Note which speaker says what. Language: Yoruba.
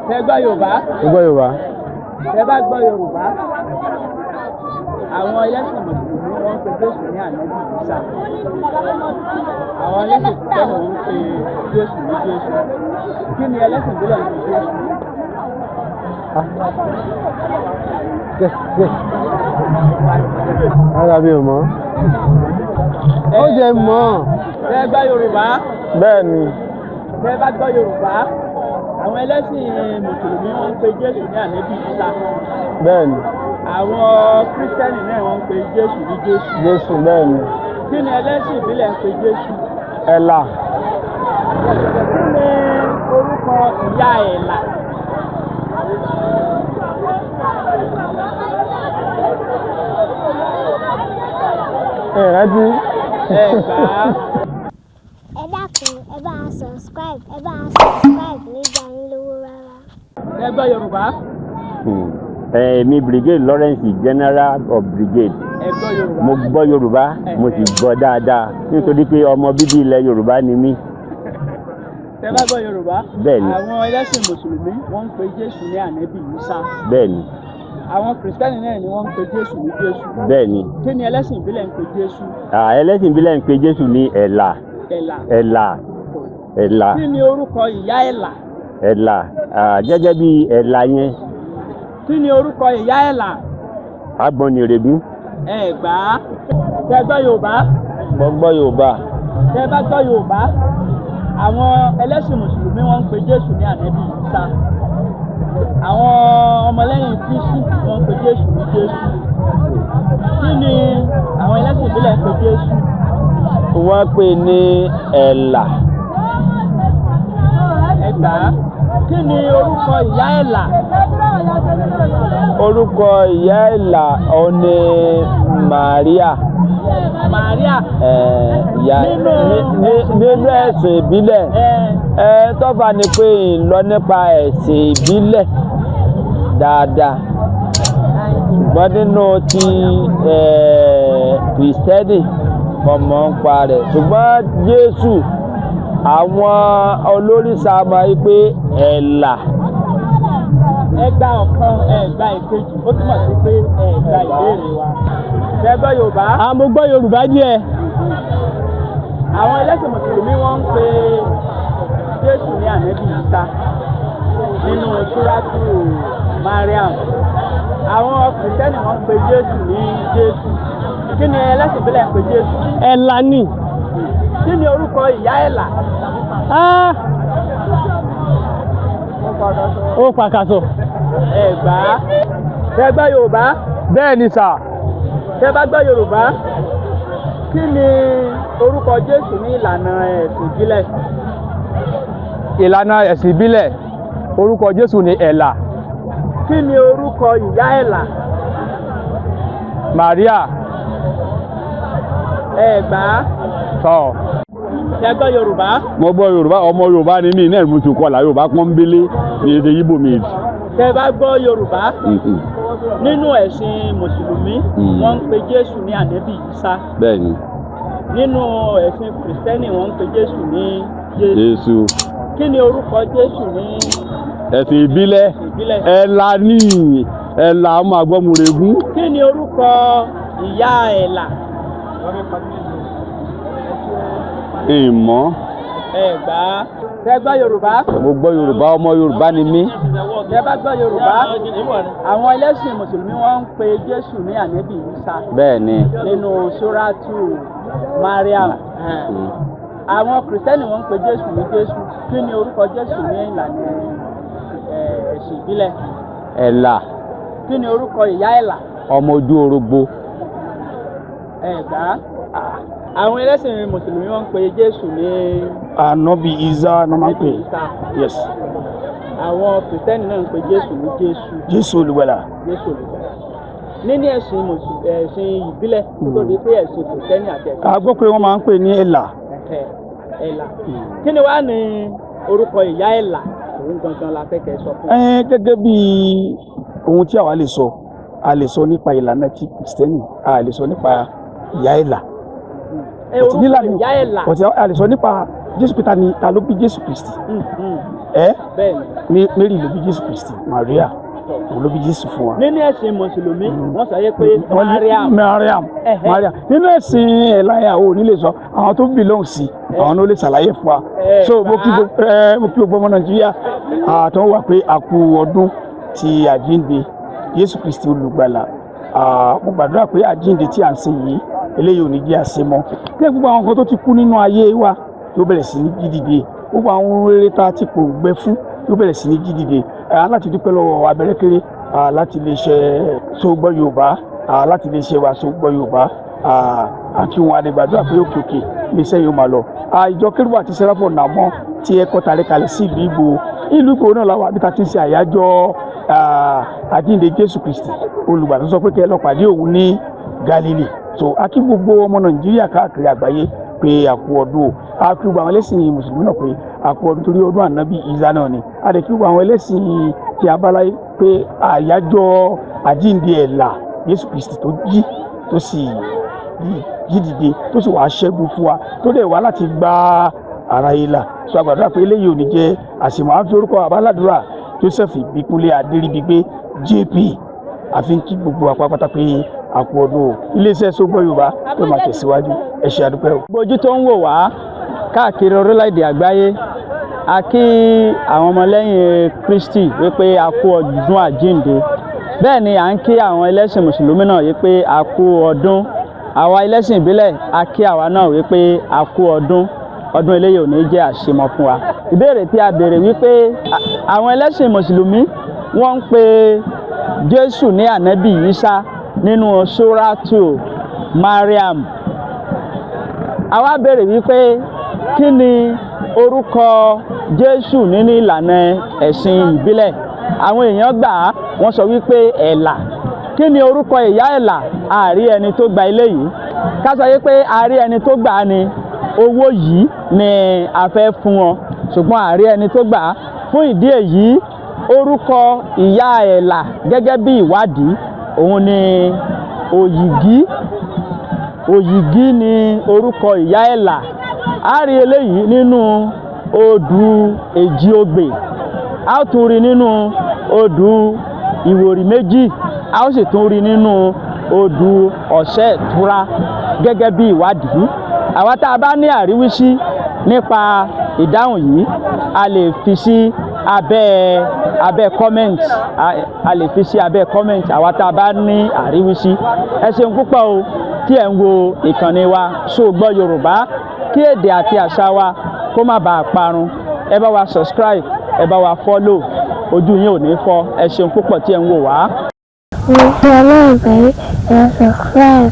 Speaker 1: Ṣé gbọ́ Yorùbá?
Speaker 2: Mo gbọ́ Yorùbá.
Speaker 1: Ṣé bá gbọ́ Yorùbá? Àwọn ẹlẹ́sìn mùsùlùmí wọ́n ń pe Jésù ní ànábì Ìsá. Àwọn ẹlẹ́sìn kìrìsìtẹ́nì wọ́n ń pe Jésù ní Jésù. Kí ni ẹlẹ́sìn ìbílẹ̀ ń pe Jésù?
Speaker 2: Ara mi ò mọ̀. Ó jẹ́ mọ̀.
Speaker 1: Ṣé gbọ́ Yorùbá?
Speaker 2: Bẹ́ẹ̀ ni.
Speaker 1: Ṣé bá gbọ́ Yorùbá? Àwọn ẹlẹ́sìn mùsùlùmí wọ́n ń pe Jésù ní ànábì Ìsá.
Speaker 2: Bẹ́ẹ̀ ni.
Speaker 1: Àwọn kírísítẹ́nì náà wọ́n ń pe Jésù ní Jésù.
Speaker 2: Jésù bẹ́ẹ̀ ni.
Speaker 1: Kí ni ẹlẹ́sìn ìbílẹ̀ ń pe Jésù?
Speaker 2: Ẹ̀là.
Speaker 1: Kí ni orúkọ ìyá Ẹ̀là?
Speaker 2: Ìrántí.
Speaker 1: Ẹ gbà á.
Speaker 3: Ẹ dákun, ẹ bá a subscribe, ẹ bá a subscribe nígbà yín lówó rárá.
Speaker 1: Ṣé gbọ́ Yorùbá?
Speaker 4: Èmi Brigade Lawrence, General of Brigade.
Speaker 1: Ẹ gbọ́ Yorùbá.
Speaker 4: Mo gbọ́ Yorùbá, mo sì gbọ́ dáadáa nítorí pé ọmọ bíbí ilẹ̀ Yorùbá ni mí.
Speaker 1: Ṣé bá gbọ́ Yorùbá?
Speaker 4: Bẹ́ẹ̀ni.
Speaker 1: Àwọn ẹlẹ́sìn mùsùlùmí wọ́n ń pe Jésù ní ànábì Ìsá.
Speaker 4: Bẹ́ẹ̀ni.
Speaker 1: Àwọn kìrìsìtẹ́nì náà ni wọ́n ń pe Jésù ní Jésù.
Speaker 4: Bẹ́ẹ̀ni.
Speaker 1: Kí ni ẹlẹ́sìn ìbílẹ̀ ń pe Jésù?
Speaker 4: Ẹlẹ́sìn ìbílẹ̀ ń pe Jésù ní Ẹ̀là.
Speaker 1: Ẹ̀là.
Speaker 4: Ẹ̀là. Ẹ̀là.
Speaker 1: Kí ni orúkọ ìyá Ẹ̀là?
Speaker 4: Ẹ̀là. Gẹ́gẹ́ bí Ẹ̀là yẹn.
Speaker 1: Kí ni orúkọ ìyá Ẹ̀là?
Speaker 4: Agbọnnìrègún.
Speaker 1: Ẹ gbà á. Ṣé gbọ́ Yorùbá?
Speaker 2: Mo gbọ́ Yorùbá.
Speaker 1: Ṣé bá gbọ́ Yorùbá? Àwọn ẹlẹ́sìn mùsùlùmí wọ́n ń pe Jésù ní ànábì Ìsá. Àwọn ọmọlẹ́yìn Kristi wọ́n ń pe Jésù ní Jésù. Kí ni àwọn ẹlẹ́sìn ìbílẹ̀ ń pe Jésù?
Speaker 2: Wọ́n pè ní Ẹ̀là.
Speaker 1: Ẹ gbà á. Kí ni orúkọ ìyá Ẹ̀là?
Speaker 2: Orúkọ ìyá Ẹ̀là òun ni Màríà.
Speaker 1: Màríà.
Speaker 2: Nínú ẹ̀sìn ìbílẹ̀. Tọ́fà ni pé ń lọ nípa ẹ̀sìn ìbílẹ̀ dáadáa. Ṣùgbọ́n nínú ti Kìrìsìtẹ́nì mo mọ̀ ń pa rẹ̀. Ṣùgbọ́n Jésù àwọn olórìṣà máa ń pè Ẹ̀là.
Speaker 1: Ẹ gba ọ̀kan, ẹ gba ìkejì, ó túmọ̀ sí pé ẹ gba ìbéèrè wa. Ṣé gbọ́ Yorùbá?
Speaker 2: Mo gbọ́ Yorùbá díẹ̀.
Speaker 1: Àwọn ẹlẹ́sìn mùsùlùmí wọ́n ń pe Jésù ní ànábì Ìsá nínú Súrátù Mariam. Àwọn kìrìsìtẹ́nì wọ́n ń pe Jésù ní Jésù. Kí ni ẹlẹ́sìn ìbílẹ̀ ń pe Jésù?
Speaker 2: Ẹ̀là ni.
Speaker 1: Kí ni orúkọ ìyá Ẹ̀là?
Speaker 2: Ó pàkàṣọ.
Speaker 1: Ẹ gbà á. Ṣé gbọ́ Yorùbá?
Speaker 2: Bẹ́ẹ̀ ni sà.
Speaker 1: Ṣé bá gbọ́ Yorùbá? Kí ni orúkọ Jésù ní ìlànà ẹ̀sìn ìbílẹ̀?
Speaker 2: Ìlànà ẹ̀sìn ìbílẹ̀, orúkọ Jésù ni Ẹ̀là.
Speaker 1: Kí ni orúkọ ìyá Ẹ̀là?
Speaker 2: Màríà.
Speaker 1: Ẹ gbà á.
Speaker 2: Tọ́.
Speaker 1: Ṣé gbọ́ Yorùbá?
Speaker 4: Mo gbọ́ Yorùbá, ọmọ Yorùbá ni mí náà, mo ti kọlà Yorùbá pọ́nbélé ní èdè Yíbò mi.
Speaker 1: Ṣé bá gbọ́ Yorùbá? Nínú ẹ̀sìn mùsùlùmí, wọ́n ń pe Jésù ní ànábì Ìsá.
Speaker 4: Bẹ́ẹ̀ni.
Speaker 1: Nínú ẹ̀sìn kìrìsìtẹ́nì wọ́n ń pe Jésù ní Jésù.
Speaker 4: Jésù.
Speaker 1: Kí ni orúkọ Jésù ní
Speaker 4: ẹ̀sìn ìbílẹ̀? Ẹ̀là ní Ẹ̀là ọmọ àgbọ̀mùrègún.
Speaker 1: Kí ni orúkọ ìyá Ẹ̀là?
Speaker 4: Ìmọ̀.
Speaker 1: Ẹ gbà á. Ṣé gbọ́ Yorùbá?
Speaker 4: Mo gbọ́ Yorùbá, ọmọ Yorùbá ni mí.
Speaker 1: Ṣé bá gbọ́ Yorùbá? Àwọn ẹlẹ́sìn mùsùlùmí wọ́n ń pe Jésù ní ànábì Ìsá.
Speaker 4: Bẹ́ẹ̀ni.
Speaker 1: Nínú Súrátù Mariam. Àwọn kìrìsìtẹ́nì wọ́n ń pe Jésù ní Jésù. Kí ni orúkọ Jésù ní ìlànà ẹ̀sìn ìbílẹ̀?
Speaker 4: Ẹ̀là.
Speaker 1: Kí ni orúkọ ìyá Ẹ̀là?
Speaker 4: Ọmọ ojú orogbo.
Speaker 1: Ẹ gbà á. Àwọn ẹlẹ́sìn mùsùlùmí wọ́n ń pe Jésù ní
Speaker 5: Ànábì Ìsá ni wọ́n máa ń pè. Yes.
Speaker 1: Àwọn kìrìsìtẹ́nì náà ń pe Jésù ní Jésù.
Speaker 5: Jésù olùgbàlà.
Speaker 1: Jésù olùgbàlà. Níní ẹ̀sìn ẹ̀sìn ìbílẹ̀ tó di pé ẹ̀sìn kìrìsìtẹ́nì àti ẹ̀sìn.
Speaker 5: A gbọ́ pé wọ́n máa ń pè ní Ẹ̀là.
Speaker 1: Ẹ̀là. Kí ni wàá ní orúkọ ìyá Ẹ̀là? Òun gangan la fẹ́ kẹ́ sọ fún.
Speaker 5: Gẹ́gẹ́ bí ohun tí àwa lè sọ, a lè sọ nípa ìlànà ti kìrìsìtẹ́nì, a lè sọ nípa ìyá Ẹ̀là.
Speaker 1: Orúkọ ìyá Ẹ̀là.
Speaker 5: A lè sọ nípa Jésù Kristi, ta ló bí Jésù Kristi. Ẹ
Speaker 1: Bẹ́ẹ̀ni.
Speaker 5: Mary ló bí Jésù Kristi, Maria òun ló bí Jésù fún wa.
Speaker 1: Nínú ẹ̀sìn mùsùlùmí, wọ́n sọ pé Mariam.
Speaker 5: Mariam. Mariam. Nínú ẹ̀sìn ẹ̀láyà ò ní lè sọ àwọn tó belong sí, àwọn ló lè ṣàlàyé fún wa. So mo kí gbogbo ọmọ Nàìjíríà àtọ́ wà pé a kú ọdún ti àjíǹde Jésù Kristi olùgbàlà. Mo gbàdúrà pé àjíǹde tí à ń ṣe yìí, eléyìí ò ní jẹ́ àṣemọ́, pé gbogbo àwọn nǹkan tó ti kú nínú ayé wa yóò bẹ̀rẹ̀ sí ní jí dìde, gbogbo àwọn ohun rere tá a ti pòǹgbẹ fún yóò bẹ̀rẹ̀ sí ní jí dìde. Láti dúpẹ́ lọ́wọ́ abẹ́rẹ́kéré láti iléeṣẹ́ Sógbọ́ Yorùbá, láti iléeṣẹ́ wa Sógbọ́ Yorùbá, àti wọn àdìgbàdúrà pé òkè òkè iléeṣẹ́ yóò máa lọ. Ìjọ Kérúbù àti Sẹ́ráfù Nàmọ́ tí ẹ kọ́ tàrí kalẹ̀ sí ìlú Ìgbòho, ìlú Ìgbòho náà làwọn àbí ta ti ń ṣe àyájọ́ àjíǹde Jésù Kristi olùgbà tó sọ pé kẹ́ ẹ lọ pàdé òun ní Gálílì. So a kí gbogbo ọmọ Nàìjíríà káàkiri àgbáyé pé a kú ọdún o. A kí gbogbo àwọn ẹlẹ́sìn mùsùlùmí náà pé a kú ọdún, torí ọdún ànábì Ìsá náà ni. A dẹ̀ kí gbogbo àwọn ẹlẹ́sìn tí a bá láyé pé àyájọ́ àjíǹde ẹ̀là Jésù Kristi tó jí, tó sì jí dìde, tó sì wàá ṣẹ́gun fún wa, tó dẹ̀ wá láti gba ara yìí là. So a gbàdúrà pé eléyìí ò ní jẹ́ àṣemọ́. À ń fi orúkọ àbálàdúrà Joseph Ìbíkúnlé Adéríbigbé JP àfi ń kí gbogbo àpapàtà pé a kú ọdún o. Iléeṣẹ́ Sógbọ́ Yorùbá tó máa tẹ̀síwájú. Ẹ ṣé, àdúpẹ́ o.
Speaker 1: Gbogbo ojú tó ń wò wá káàkiri orílẹ̀-èdè àgbáyé, a kí àwọn ọmọlẹ́yìn Kristi wípé a kú ọdún àjíǹde. Bẹ́ẹ̀ ni à ń kí àwọn ẹlẹ́sìn mùsùlùmí náà wípé a kú ọdún. Àwa ẹlẹ́sìn ìbílẹ̀, a kí àwa náà wípé a kú ọdún. Ọdún eléyìí ò ní jẹ́ àṣemọ fún wa. Ìbéèrè tí a béèrè wípé àwọn ẹlẹ́sìn mùsùlùmí, wọ́n ń pe Jésù ní ànábì Ìsá nínú Suratu Mariam. Àwa béèrè wípé kí ni orúkọ Jésù nínú ìlànà ẹ̀sìn ìbílẹ̀? Àwọn èèyàn gbà á, wọ́n sọ wípé Ẹ̀là. Kí ni orúkọ ìyá Ẹ̀là? Àárí ẹni tó gba ilé yìí. Ká sọ wípé àárí ẹni tó gbà á ni owó yìí ni a fẹ́ fún wọn, ṣùgbọ́n àárí ẹni tó gbà á. Fún ìdí èyí, orúkọ ìyá Ẹ̀là gẹ́gẹ́ bí ìwádìí òun ni Òyìgí. Òyìgí ni orúkọ ìyá Ẹ̀là. A rí eléyìí nínú odù Èjì Ogbè, a ó tún rí nínú odù Ìwòrì Méjì, a ó sì tún rí nínú odù Ọ̀sẹ̀ Ìtura gẹ́gẹ́ bí ìwádìí. Àwa tá a bá ní àríwísí nípa ìdáhùn yìí, a lè fi sí abẹ́ comment, a lè fi sí abẹ́ comment, àwa tá a bá ní àríwísí. Ẹ ṣeun púpọ̀ o tí ẹ̀ ń wo ìkànnì wa Sóògbọ́ Yorùbá. Kí èdè àti àṣà wa kó má bàa parun, ẹ bá wa subscribe, ẹ bá wa follow. Ojú yín ò ní fọ́. Ẹ ṣeun púpọ̀ tí ẹ̀ ń wò wá.
Speaker 3: Mo fi Ọlọ́run bẹ̀ yín, ẹ subscribe.